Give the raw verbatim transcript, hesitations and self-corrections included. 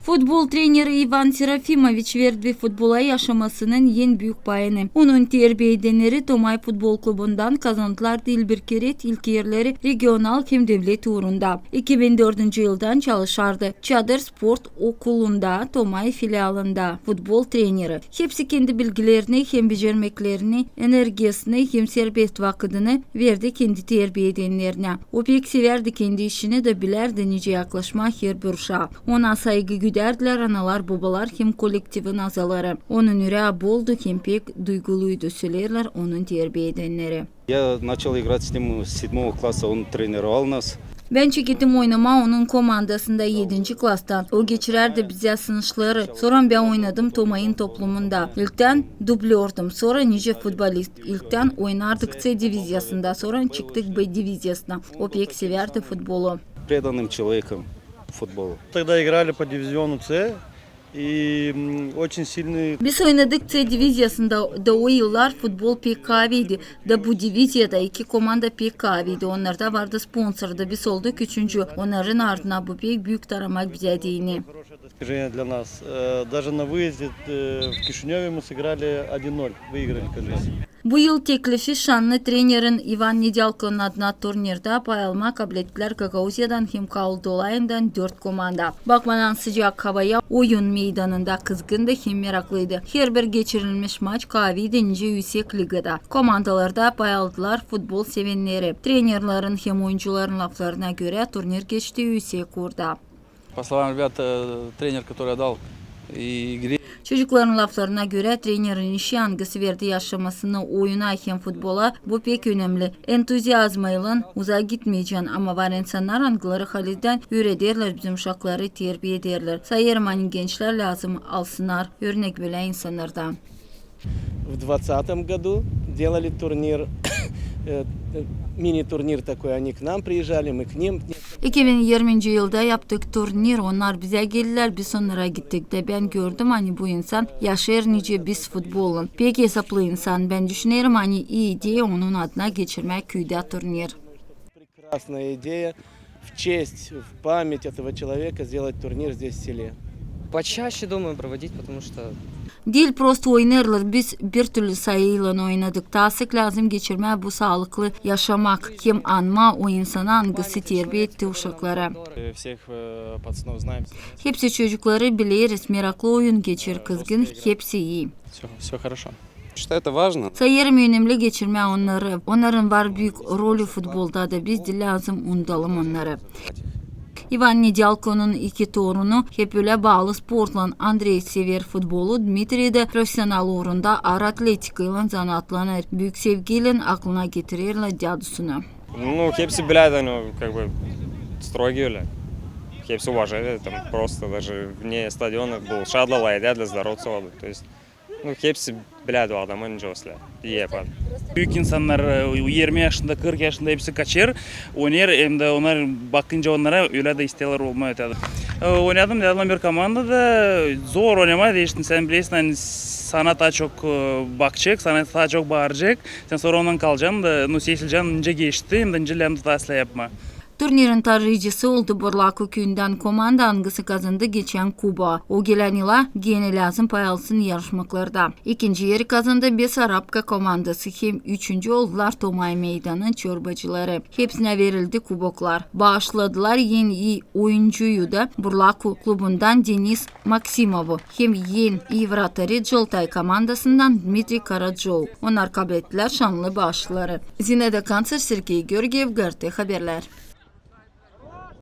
Futbol treneri İvan Serafimoviç verdi futbola yaşamasının en büük payını. Onun terbiye edenneri Tomay futbol klubundan kazandılar diil bir kerä ilk erleri regional hem devlet uurunda. İki bin dördüncü yıldan çalışardı Çadır sport okulunda, Tomay filialında, futbol treneri. Hepsi kendi bilgilerini hem becermeklerini, energiyasını hem serbest vakıdını verdi kendi terbiye edennerinä. O pek severdi kendi işini da bilärdi nicä yaklaşmaa herbir uşaa. Ona saygı güdärdilär analar, bobalar hem kolektivin azaları. Onun ürää boldu hem pek duyguluydu, söleerlär onun terbiye edenneri. Я начал играть с ним с седьмого класса, он тренировал нас. Bän çekettim oynamaa onun komandasında edinci klastan. O geçirärdi bizä sınışları. Sora bän oynadım Tomayın toplumunda. İlktän dublördüm, sora nicä futbolist. İlktän oynardık C diviziyasında, sora çıktık B diviziyasına. O pek sevärdi futbolu. Преданным человеком футболу. Тогда играли по дивизиону С, и, м, очень сильный. Biz oynadık C diviziyasında, da o yıllar futbol pek kaaviydi. Da bu diviziyada iki komanda pek kaaviydi. Onnarda vardı sponsor, da biz olduk üçüncü. Onnarın ardına bu pek büük taramak bizä deyni. Достижение для нас. Э, даже на выезде, э, в Кишинёве мы сыграли один ноль, выиграли как раз. Bu yıl teklifi şannı trenerin İvan Nedälkonun adına turnirda pay almaa kablettilär Gagauziyadan hem Kaul Dolayından dört komanda. Bakmadan sıcak havaya, oyun meydanında kızgındı hem meraklıydı. Herbir geçirilmiş maç kaaviydi nicä üüsek ligada. Komandalarda pay aldılar futbol sevenneri. Trenerlerin hem oyuncuların laflarına görä, turnir geçti üüsek uurda. По словам ребят, э, тренер, который отдал и игре. Çocukların laflarına görä, trenerin işi, angısı verdi yaşamasını oyuna hem futbola, bu pek önemli. Entuziazmaylan uzaa gitmeycän, ama var insannar, angıları halizdän üürederlär bizim uşakları, terbiya ederlär. Sayêrım, ani gençlär lääzım alsınnar örnek bölä insannardan. В двадцатом году делали турнир, э, э, мини-турнир такой, они к нам приезжали, мы к ним. İki bin irminci yılda yaptık turnir, onnar bizä geldilär, biz onnara gittik. Da bän gördüm, ani bu insan yaşêêr nicä biz futbollan. Pek esaplı insan. Bän düşünerim, ani ii ideya onun adına geçirmää küüdä turnir. Прекрасная идея в честь, в память этого человека сделать турнир здесь, в селе. Почаще, думаю, проводить, потому что. Diil prosto oynêêrlar, biz birtürlü sayıylan oynadık. Taa sık lääzım geçirmää bu saalıklı yaşamak, hem anmaa o insana, angısı terbiya etti uşakları. Всех, э, пацанов знаем. Hepsi çocukları bileriz, meraklı oyun geçer, kızgın, hepsi ii. Всё, всё хорошо. Считаю, это важно. Sayêrım önemli geçirmää onnarı. Onnarın var büük rolü futbolda da, biz diil lääzım unudalım onnarı. İvan Nedälkonun iki torunu hep ölä baalı sportlan. Andrey sever futbolu, Dmitriy dä profesional uurunda aar atletikaylan zanaatlanêr. Büük sevgiylän aklına getirerlär dädusunu. Ну, hepsi bilärdi, ну, как бы, строгий ölä. Hepsi уважали, там, просто даже вне стадиона был шадлала, едя для здоровца. То есть Ну, hepsi bilärdi o adamı, nicä o islää. İi yapar. Büük insannar, e, irmi yaşında, kırk yaşında hepsi kaçêr, oynêêr, hem dä onnar bakınca onnara ölä dä isteerlär olmaa ötedä. E, oynadım, dädäm, bir komandada, zor oynamaa, deştin, sän bilersin, ani sana taa çok, e, bakacek, sana taa çok baaracek, sän sora ondan kalacan da, nu, sesilecän, nicä geçti, hem dä nicä lääzım taa islää yapmaa. Turnirin taarıcısı oldu Burlaku küüyündän komanda, angısı kazandı geçän kuba. O gelän yıla genä lääzım pay alsın yarışmaklarda. İkinci eri kazandı Besarabka komandası, hem üçüncü oldular Tomay meydanın çorbacıları. Hepsinä verildi kuboklar. Baaşladılar en ii oyuncuyu da Burlaku klubundan Denis Maksimovu, hem en ii vratarı Coltay komandasından Dmitriy Karacov. Onnar kablettilär şannı baaşları. Zinaida Kanţer, Sergey Georgiev, GRT Haberlär.